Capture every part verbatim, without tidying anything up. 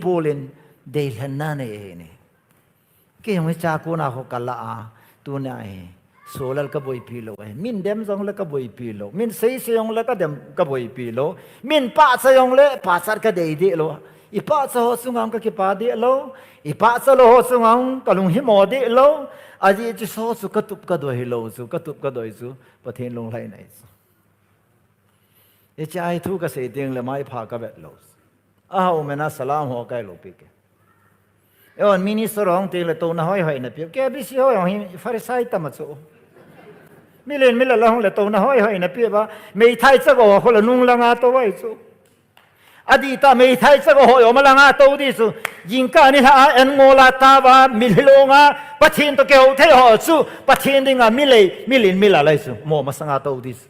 Paul in deilhenna nei ahi ne. Kei jong hiche a kona ho kala a, tuna hi. Solal kaboipi lou e. Min dem jongle kaboipi lou. Min seisei jongle kadem kaboipi lou. Min pachat jongle pachat kadei deh lou. Ipachat ho chunga kakipah deh lou. Ipachat lou ho chunga kalunghimo deh lou. Ajeh chu hiche ho chu katup kadoi lou chu. Katup kadoi chu. Pathen lunglhaina ahi chu. Hiche a hi thu kasei tengle maipha kavet lou. Aha, umna salam ho kailou pi ke. Eihon minister ho hung tengle touna hoihoi napeh. K B C ho jong hi Pharisee tama chu. Milen milal a hung le touna hoihoi napeh uva. Meithai chagou ho le nung langa tou ahi chu. Adih tah meithai chagou ho jong malanga tou ding chu. Jingkah nilhah a an ngol a tao a, mitlhi longa, Pathen toh kihou thei ho chu. Pathen dinga milei, milen milal ahi chu. Mo masanga tou ding chu.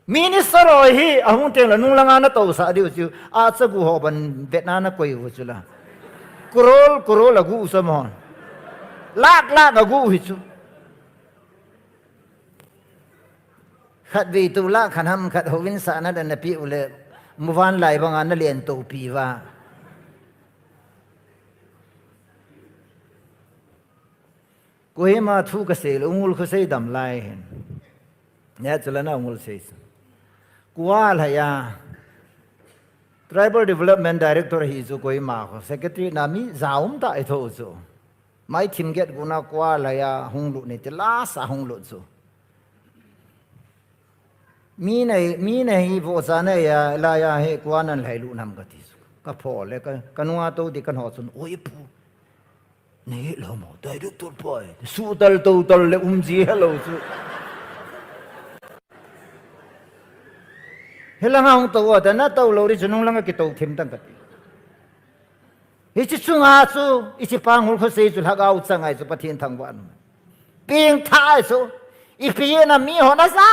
Minister ho hi, ahung tengle nung langa natousah diu chu, achagu ho ban vetna nakoi u chu la. Crore, crore agu u chu amahon. Lakh, lakh agu u hi chu. Khatvei toh lakh khat ham khat houin sahna dan napeh u le, muvanlai banga nalen toupi uva. Kohima thu kasei le, Ungul Khosei dam lai hin. Nia chule na Ungul sei. Kua lhaiya. Tribal Development Director hi chu Kohima kho. Secretary na mi jaum tah ahi tho chu. Mai thim get guna kua lhaiya hung lut ni ti lasa hung lut chu. Mi nei, mi nei hi vohcha neiya, laiya hi kua nan lhai lut nam kati chu. Kapho le, ka, kanunga tou ding kaho chun, oi pu. Nei lou mo, director pai. Sutal total le umji helou chu. Hilanga hung tou a, ta natou lou ding chu nung langa kitou thim tan kati. Hiche chunga chu, hiche pa Ungul Khosei chu lhagao chang ahi chu Pathen thangvah. Pengthah ahi chu, ipi jeh a miho naja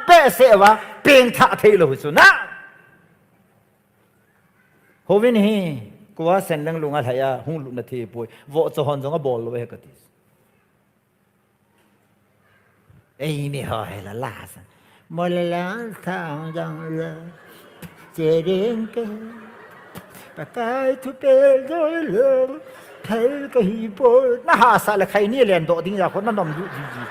behseh uva, pengthah thei lou hi chu na. Houin hi, kua sen leng lunga lhaiya, hung lut na thei poi, vohcha hon jong abol lou e kati. Eimi ho hi la lasa. Mo la la sang jong la. Che ding ke. Pakai thupeh doi le. Thei kahi poi. Na hahsa le khaini lendoh ding ja kho na nom du ji ji.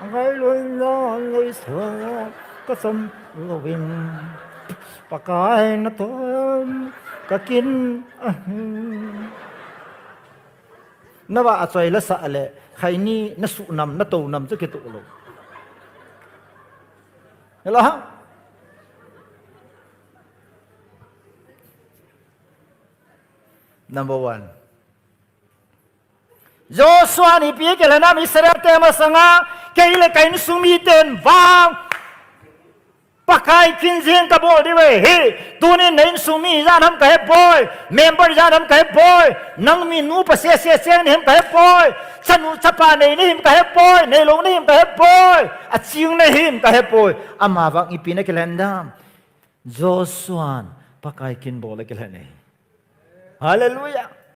Ngai loi na ngai sa. Ka sam louvin. Pakai natom. Kakin. Nava achoi la sah le, khaini nasuh nam, natou nam chu kitoh lou. Hello? Number one. Joshua in ipi akilhen ham Israel te masanga, kei le ka insung miten vang. Pakai kin jeng kabol diu ahi. Tunin na insung mi ijat ham kahepoi. Member ijat ham kahepoi. Nang mi nupa sese cheng nahi ham kahepoi. Chanu chapa nei nahi ham kahepoi. Neilou nahi ham kahepoi. Aching nahi ham kahepoi. Amavang ipi akilhen ham. Joshua'n Pakai kin bol akilhen ahi. Hallelujah.